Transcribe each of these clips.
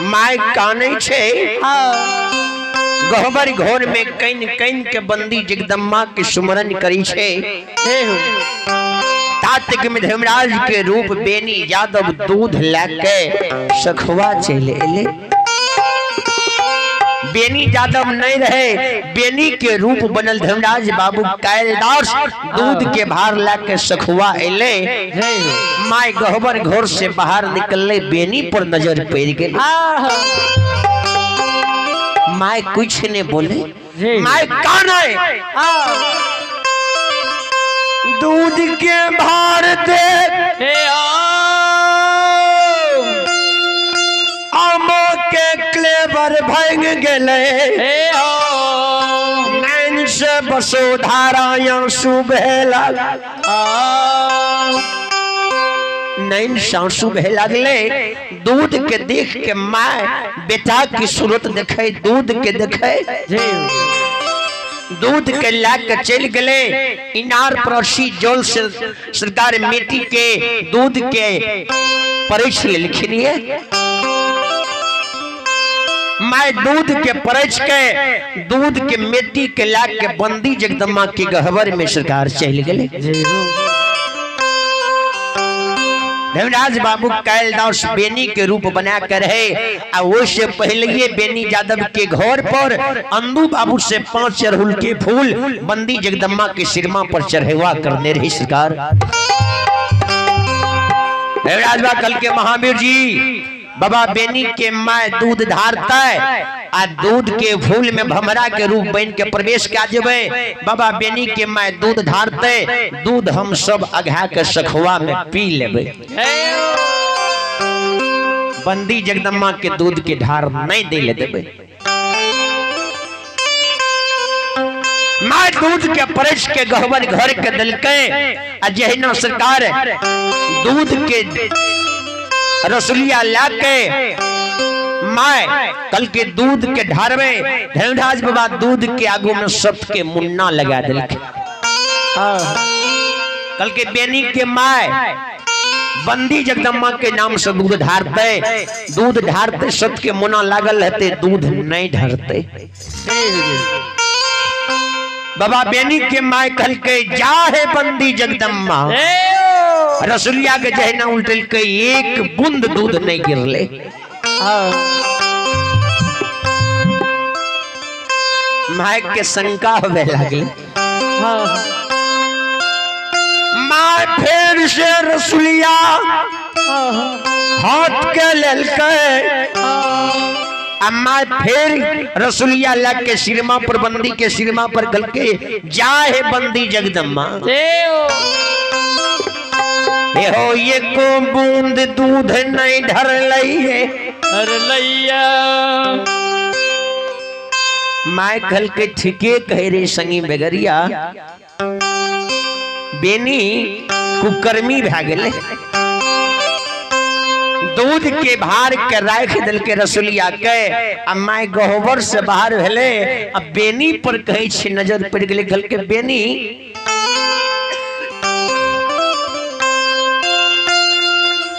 My कानै छै। गहबर घर में कनि कनि के बंदी जगदम्बा के सुमरन करी छै। तातक में धर्मराज के रूप बेनी यादव दूध लए के सखुआ चलि एलै। बेनी यादव नहीं रहे, बेनी के रूप बनल धर्मराज बाबू कैलदास दूध के भार ला के सखुआ एले। My गहबर घर से बाहर निकलले, बेनी पर नजर पड़ गई। My कुछ नहीं बोले, my कान है दूध के भार दे आमो के क्लेवर भंग गेले, नैन से वसुधारा आंसू बहे लागल, नैन से आंसू बहे लागले। दूध के देख के my बेटा की सूरत देखे, दूध के देखे, दूध के ला के चल गए इनार पर असी जल से सरकार मिट्टी के दूध के परछ लेलखिन। My दूध के परछ के दूध के मिट्टी के ला के बंदी जगदम्बा के गहबर में सरकार चल गए। धर्मराज बाबू कैलदास बेनी के रूप बना कर रहे आ से पहले बेनी यादव के घर पर अंदू बाबू से 5 अड़हुल के फूल बंदी जगदम्बा के सिरमा पर चढ़ेवा करने रही सरकार। धर्मराज बाबू कल के महावीर जी बाबा बेनी के my दूध धारता है आ दूध के फूल में भमरा के रूप बन के प्रवेश कए जेबै। बाबा बेनी के my दूध धारते, दूध हम सब अघा के सखुआ में पी लेबै। बंदी जगदम्बा के दूध के ढार नहीं दे ले देबै। My दूध के परस के गहबर घर के दिलकै आ जहिना सरकार दूध के रसुलिया लाके my कल के दूध के ढारवे, धर्मराज बाबा दूध के आगू में सत के मुन्ना लगा दिलकै। कल के बेनी के my बंदी जगदम्बा के नाम से दूध ढारते, दूध ढारते सत के मुन्ना लागल रहते, दूध नहीं ढारते। बाबा बेनी के my कल के जा है बंदी जगदम्बा, रसुलिया के जहना उल्टल के एक बूंद दूध नहीं गिरले। My के शंका होवे लागले। My फेर से रसुलिया हाथ के लेलकै आ my फेर रसुलिया लग के सिरमा पर बंदी के सिरमा पर गल के जा हे बंदी जगदम्बा, हो ये को बूंद दूध नहीं ढर लई है। अरे लैया my कल के ठीके कह रे संगी बेगरिया, बेनी कुकर्मी भए गेलै। दूध के भार के राख दिल के रसुलिया के आ my गहबर से बाहर भेले आ बेनी पर कहै छै नजर पड़ गेलै। कल के बेनी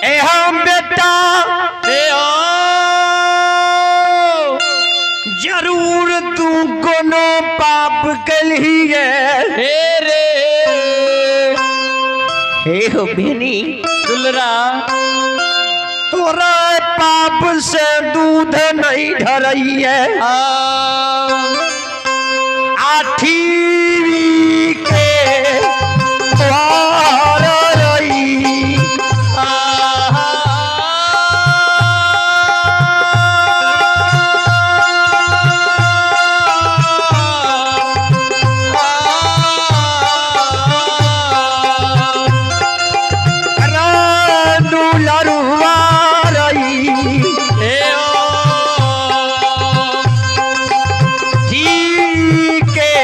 ए हम बेटा ए ओ जरूर तू कोनो पाप कलही गे। हे रे हे हो बेनी दुलरा, तोरा पाप से दूध नहीं ढरैये। आठी के द्वार रही। दुलरुआ रही ठीक के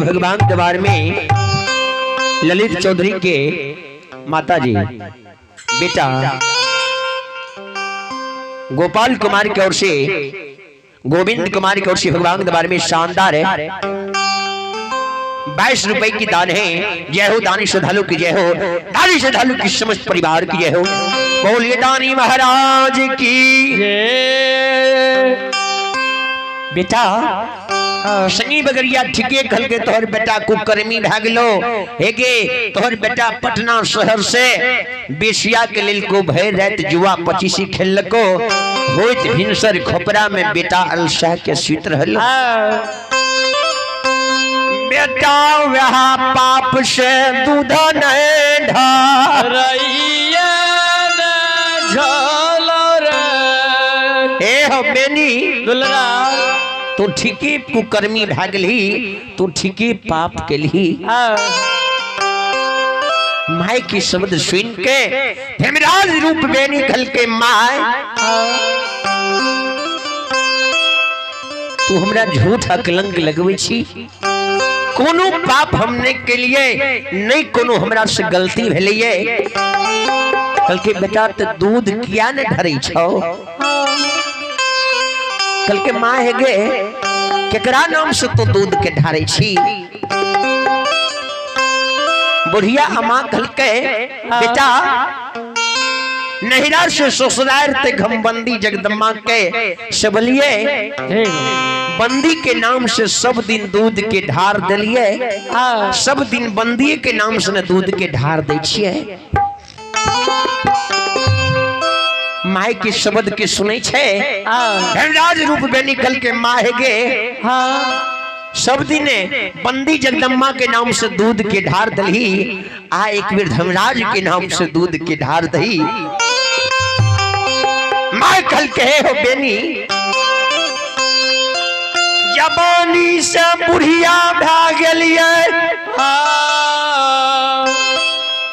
भगवान दरबार में ललित चौधरी के माता जी बेटा गोपाल कुमार की ओर से, गोविंद कुमार की ओर से भगवान दरबार में शानदार है 22 रुपए की दान है। जय हो दानी श्रद्धालु की जय हो, दानी श्रद्धालु की समस्त परिवार की जय हो। बोलिए दानी महाराज की जय। बेटा शनि बगरिया ठीके खल के तोहर बेटा कुकर्मी भागलो हेगे, तोहर बेटा पटना शहर से बेसिया के लेल को भर रात जुआ पचीसी खेलको, होइत भिनसर खोपरा में बेटा अलसाह के सुत रहल। बेटा वह पाप से दूध नहीं रैया झलर। ए हो बेनी दुलरा। तू ठीके कुकर्मी भागली, तू ठीके पाप केलही। माय की शब्द सुन के हेमराज रूप बेनी खल के my, तू हमरा झूठ कलंक लगवे छी, कोनो पाप हमने के लिए नहीं, कोनो हमरा से गलती भेलैये। कल के बेटा त दूध किया ने ढरै छौ? कल के माँ हे गे, केकरा नाम से तो दूध के ढारे छी? बुढ़िया अम्मा कल के बेटा नहिरा से ससुराल ते घमबंदी जगदम्बा के सबलिए बंदी के नाम से सब दिन दूध के ढार दिलिए, सब दिन बंदी के नाम से ने दूध के ढार दै छिए। माय के शब्द के सुनै छै धनराज रूप में निकल के माहे गे, सब दिने बंदी जगदम्बा के नाम से दूध के ढार दही, आ एक बेर धर्मराज के नाम से दूध के ढार दही। माय कल कहे हो बेनी, जवानी से बुढ़िया भा गेलिए,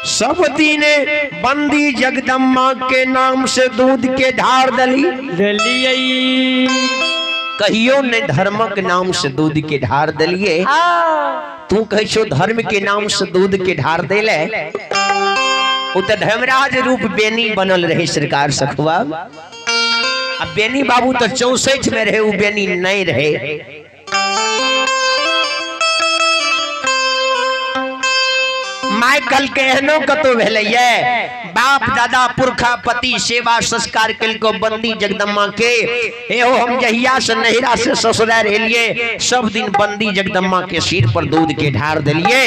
सब दिने बंदी जगदम्बा के नाम से दूध के ढार दली दलियै, कहियो ने धर्मक नाम से दूध के ढार दलिए। तू कह छो धर्म के नाम से दूध के ढार देले, उ त धर्मराज रूप बेनी बनल रहे सरकार सखुआ। अब बेनी बाबू तो 64 में रहे, उ बेनी नहीं रहे। माइकल के एहनो कतो भेलैये, बाप दादा पुरखा पति सेवा संस्कार केलको बंदी जगदम्बा के। एहो हम जहिया से नहिरा से ससुराल एलिए, सब दिन बंदी जगदम्बा के सिर पर दूध के ढार देलिए।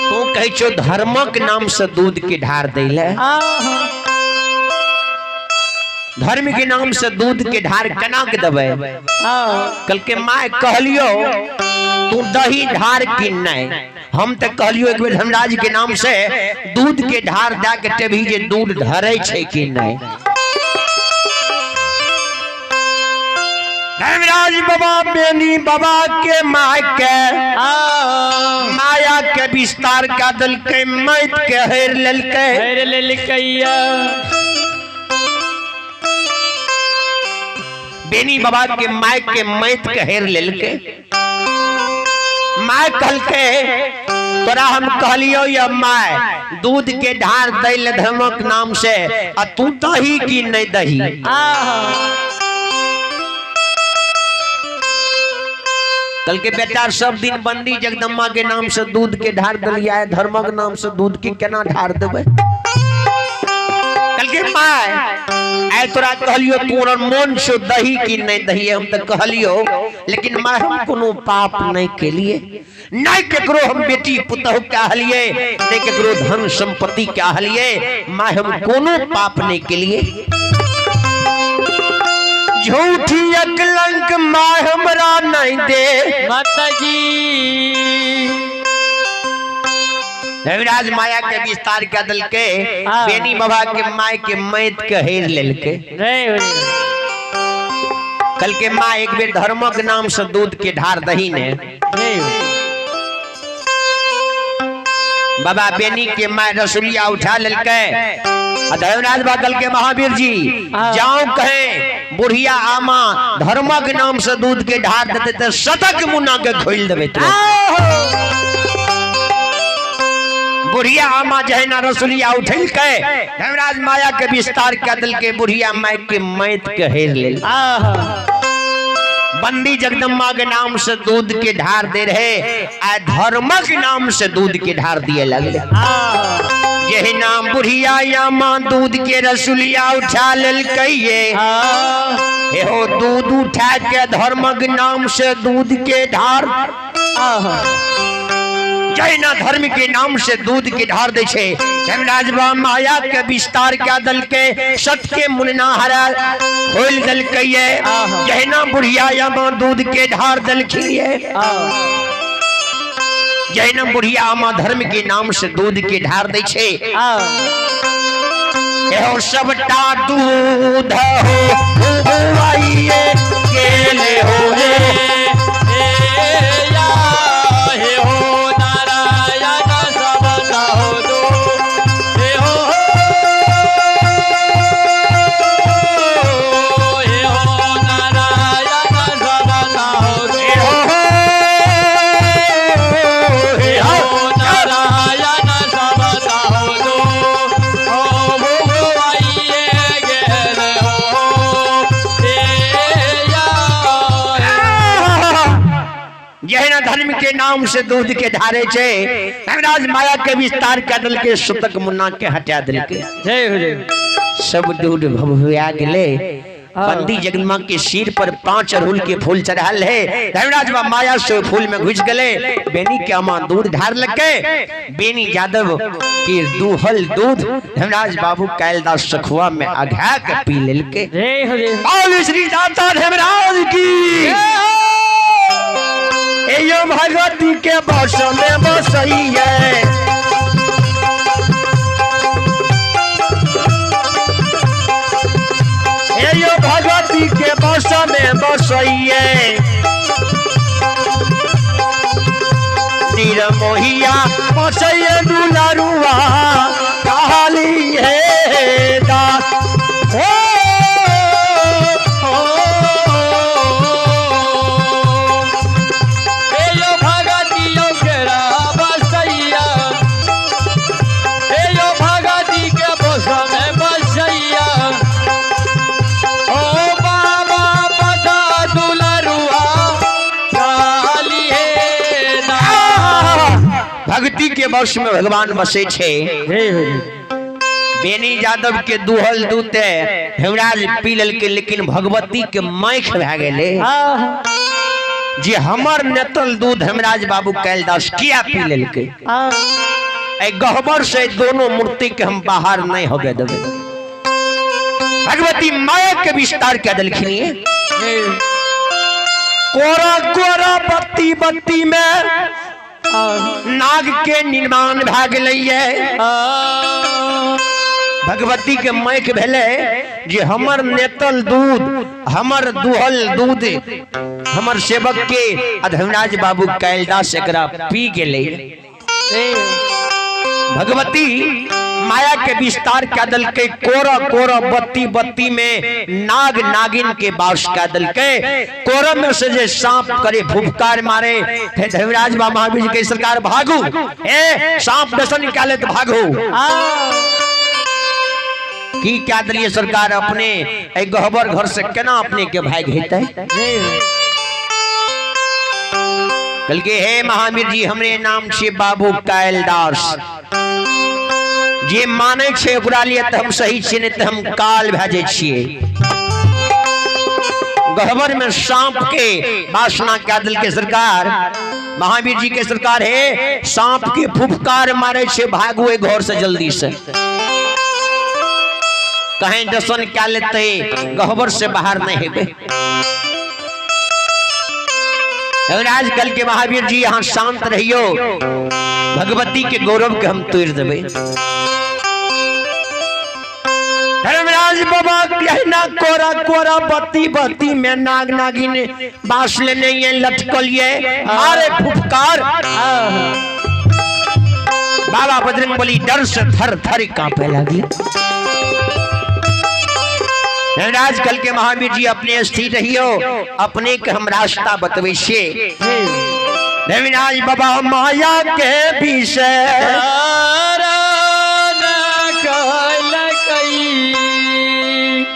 तू कहै छो धर्मक नाम से दूध के ढार दैले, धर्म के नाम से दूध के ढार केना के देबै? कल के my कहलियो तू दही ढार कि नहीं, हम तो कहलियो एक बेर धर्मराज के नाम से दूध के ढार दए के टेबही जे दूध धरे छै कि नहीं। धर्मराज बाबा बेनी बाबा के my के माया के विस्तार का दलकै, मैत के हेर लेलकै, हेर लेलकैया। बेनी बाबा के my के मैत के हेर लेलकै। My कहलकै तोरा हम कहलियो या my दूध के ढार दैल धर्मक नाम से, आ तू दही कि नहीं दही? कल के बेटा सब दिन बंदी जगदम्बा के नाम से दूध के ढार दिलिया है, धर्मक नाम से दूध के केना ढार देबै? कल के my आय तोरा कहलियो तोर मन से दही कि नहीं दही, हम तो कहलियो, लेकिन my हम कोनो पाप नहीं केलिए, नहीं केकरो हम बेटी पुतहु कहलिए, नहीं केकरो धन संपत्ति कहलिए, my हम कोनो पाप नहीं केलिए। झूठी अकलंक my हमरा नहीं दे माता जी। रविराज माया के विस्तार कर दिलके, बेनी बाबा के my के मैत के हेर लेलके। कल के माँ एक बेर धर्मक नाम से दूध के ढार दही ने बाबा बेनी के my रसुलिया उठा लेलके, आ धर्मराज बागल के महावीर जी जाओ कहे बुढ़िया आमा धर्मक नाम से दूध के ढार देते ते शतक मुन्ना के खोल देबे तो बुढ़िया आमा जहिना रसुलिया उठल के धर्मराज माया के विस्तार कर दिल के बुढ़िया माय के मैत के हेर लेल। बंदी जगदम्बा के नाम से दूध के ढार दे रहे आ धर्मक नाम से दूध के ढार दिए लगले। यही नाम बुढ़िया यामा दूध के रसुलिया उठा ललकैये, एहो दूध उठा के धर्मक नाम से दूध के ढार। जहिना धर्म के नाम से दूध के ढार दे छे धर्मराज बा माया के विस्तार क्या दल के सत के मुन्ना हरा खोल दल के ये जहिना बुढ़िया यामा दूध के ढार दल खिए, जहिना बुढ़िया आमा धर्म के नाम से दूध के ढार दे छे एहो सबटा दूध हो आइए केले हो रे। हे हो नारायण सबटा हो दो हे हो, हे हो नारायण सबटा हो दो, हे हो, हे हे हो हो नारायण सबटा हो दो, हो भुआइए गेल हो हे या। जहिना धर्म के नाम से दूध के धारे छे धर्मराज माया के विस्तार कर दिल के सुतक मुन्ना के हटा दिल के जय हो जय हो। सब दूध भभुआ गेले। बंदी जगन्मा के सिर पर 5 अड़हुल के फूल चढ़ाल है। धर्मराज बा माया से फूल में घुस गले। बेनी के अमा दूध ढार लगे। बेनी यादव के दूहल दूध धर्मराज बाबू कैलदास सखुआ में अघा के पी लेलके। जय हो जय हो। बोल श्री दाता धर्मराज की। एयो भगवती के बस में बसैये, एयो भगवती के बस में बसैये, निरमोहिया बसैये दुलारुआ काली हे दास। हो हे यो भगतियो केरा बसैया, हे यो भगती के बस में बसैया, ओ बाबा पठा दुलरुआ काली हे दास। भक्ति के वश में भगवान बसे छे। जय हो जय। बेनी यादव के दुहल दूते हेमराज पी लेलके, लेकिन भगवती के माइख भए गेले जे हमर नेतल दूध हेमराज बाबू कैलदास किया पी लेलके। ए गहबर से दोनों मूर्ति के हम बाहर नहीं होबे देबे। भगवती माया के विस्तार के देलखिन। कोरा कोरा बत्ती बत्ती में नाग के निर्माण भए गेलैये। भगवती के मैख भेले जे हमर नेतल दूध, हमर दुहल दूध हमर सेवक के धर्मराज बाबू कैलदास एकरा पी गेले। भगवती माया के विस्तार कऽ देलकै, कोरा कोरा बत्ती बत्ती में नाग नागिन के वास कऽ देलकै। कोरा में से जे सांप करे फुफकार मारे, फिर धर्मराज बाबा महावीर के सरकार भागू, ए सांप दर्शन निकाले तो भागू। की क्या दिलिए सरकार अपने ए गहबर घर से केना अपने के भाग हेतै? कहलकै हे महावीर जी, हमरे नाम छे बाबू कैलदास, जे मानै छे ओकरा लिए तऽ हम सही छियै, नहि तऽ हम काल भए जाइ छियै। गहबर में सांप के वासना कए देलकै सरकार। महावीर जी के सरकार हे सांप के फुफकार मारे छे, भागू एहि घर से जल्दी से, कहीं दर्शन क्या लेते गहबर से बाहर नहीं हेबे। आजकल के महावीर जी यहाँ शांत रहियो, भगवती के गौरव के हम तोड़ देबै। धर्मराज बाबा कहना कोरा कोरा बत्ती बत्ती में नाग नागिन बांस लेने ये लटकल ये मारे फुफकार। बाबा बजरंग बली डर से थर थर कांपे लगे। धर्मराज कल के महावीर जी अपने स्थिर रहियो, अपने के हम रास्ता बतबै छियै। धर्मराज बाबा माया के विषय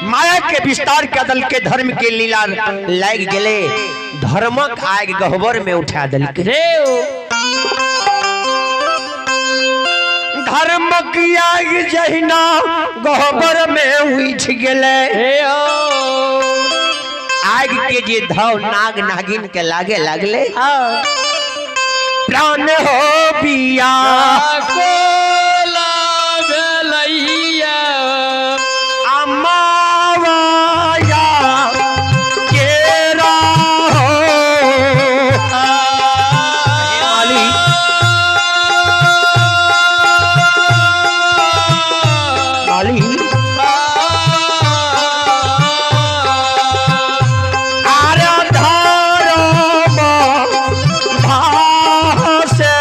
माया के विस्तार के दल के धर्म के लीला लाग गेले, धर्मक आग गहबर में उठा दलके। धर्मक आग जहिना गहबर में उठ गेले, आग के जे धव नाग नागिन के लागे लागले, प्राण हो बिया कोला भेलैया अमावाया केरा हो। माली आर धर्म भासे।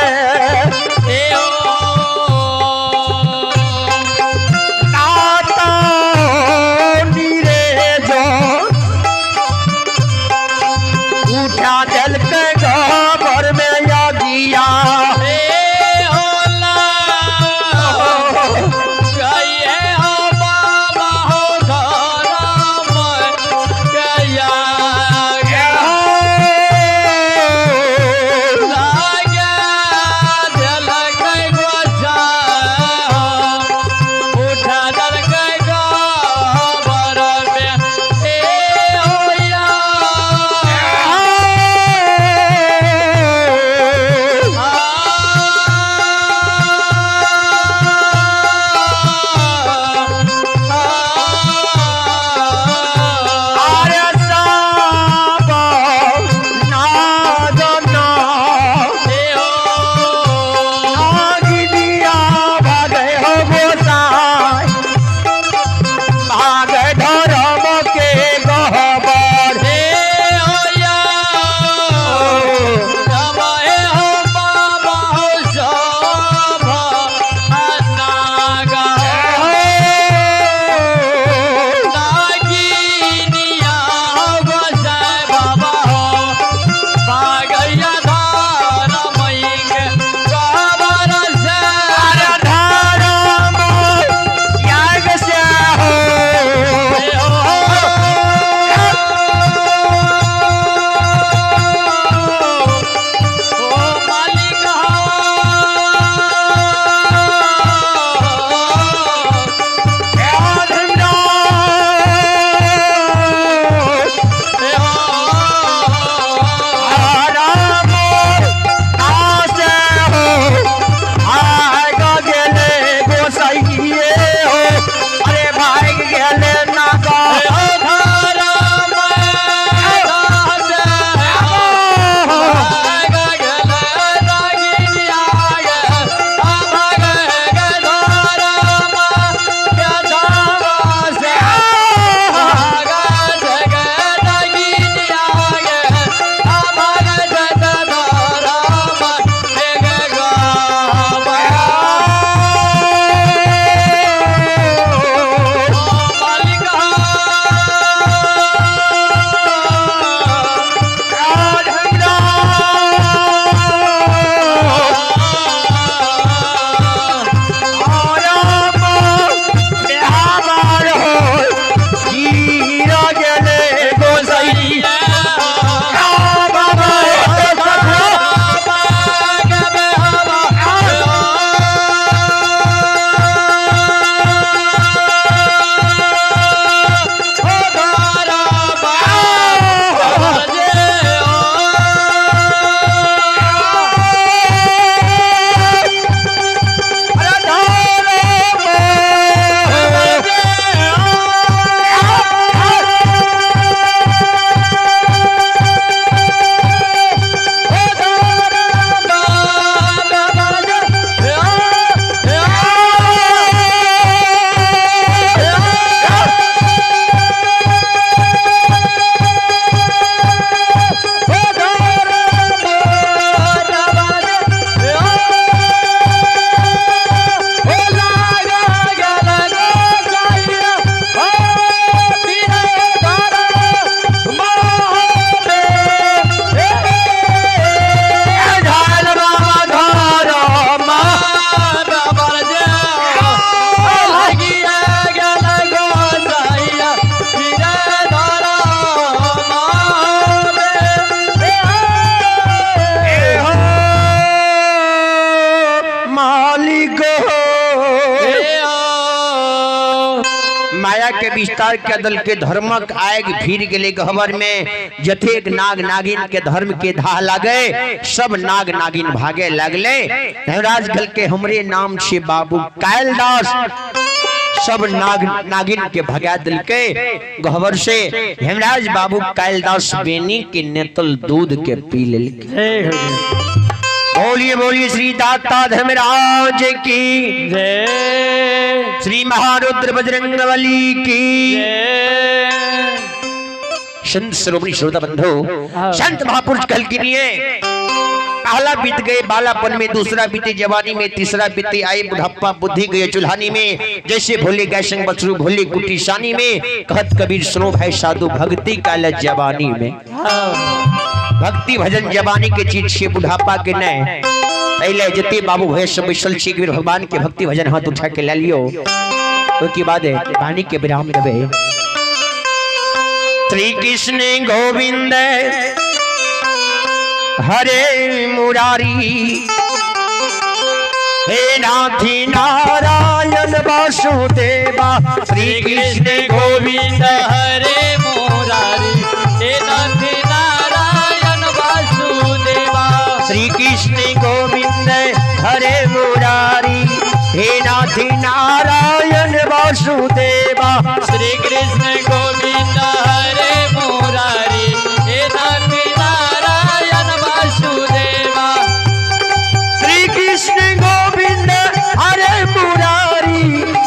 विस्तार के दल के धर्मक आग फिर गेले गहबर में। जतेक नाग नागिन के धर्म के धाह लागे सब नाग नागिन भागे लगले। धर्मराज कल के हमरे नाम छे बाबू कायलदास, सब नाग नागिन के भगा दिल के गहबर से। हेमराज बाबू कायलदास बेनी के नेतल दूध के पी लेल। बोलिए बोलिए श्री दाता धर्मराज की जय, श्री महारुद्र बजरंगबली की जय। संत श्रोमणी श्रोता बंधु, संत महापुरुष कल के लिए पहला बीत गए बालापन में, दूसरा बीते जवानी में, तीसरा बीते आए बुढ़ापा, बुद्धि गए चुल्हानी में। जैसे भोले गए संग बछरू भोले कुटी सानी में, कहत कबीर सुनो भाई साधु भक्ति काल जवानी में। भक्ति भजन जवानी के चीज से बुढ़ापा के नहीं। पहले जते बाबू भैया सब बैसल छी, एक बेर भगवान के भक्ति भजन हाथ उठा के ले लियो। तो की बात है वाणी के विराम देवे। श्री कृष्ण गोविंद हरे मुरारी, हे नाथी नारायण वासुदेवा। श्री कृष्ण गोविंद हरे मुरारी, हे नाथ नारायण वासुदेवा। श्री कृष्ण गोविंद हरे मुरारी, हे नाथी नारायण वासुदेवा। श्री कृष्ण गोविंद हरे मुरारी, हे नाथ नारायण वासुदेवा। श्री कृष्ण गोविंद हरे मुरारी,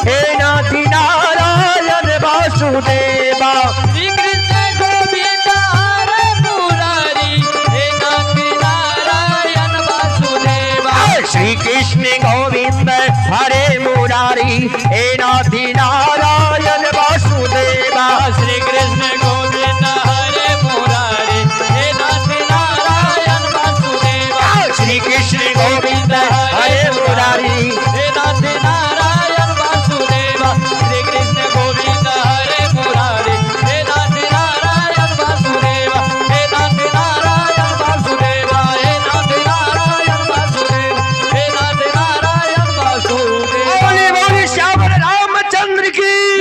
हे नाथी नारायण वासुदेवा। श्री कृष्ण गोविंद हरे मुरारी, हे नाथ नारायण वासुदेवा। श्री कृष्ण गोविंद हरे मुरारी, हे नाथी नारायण वासुदेवा। श्री कृष्ण गोविंद हरे मुरारी, हे नाथ नारायण वासुदेवा। श्री कृष्ण गोविंद हरे मुरारी, हे नाथ नारायण वासुदेवा। श्री कृष्ण गोविंद हरे मुरारी, हे नाथ नारायण वासुदेवा। हे नाथ नारायण वासुदेवा, हे नाथ नारायण वासुदेवा, हे नाथ नारायण वासुदेवा। बोले बोले श्याम रामचंद्र की।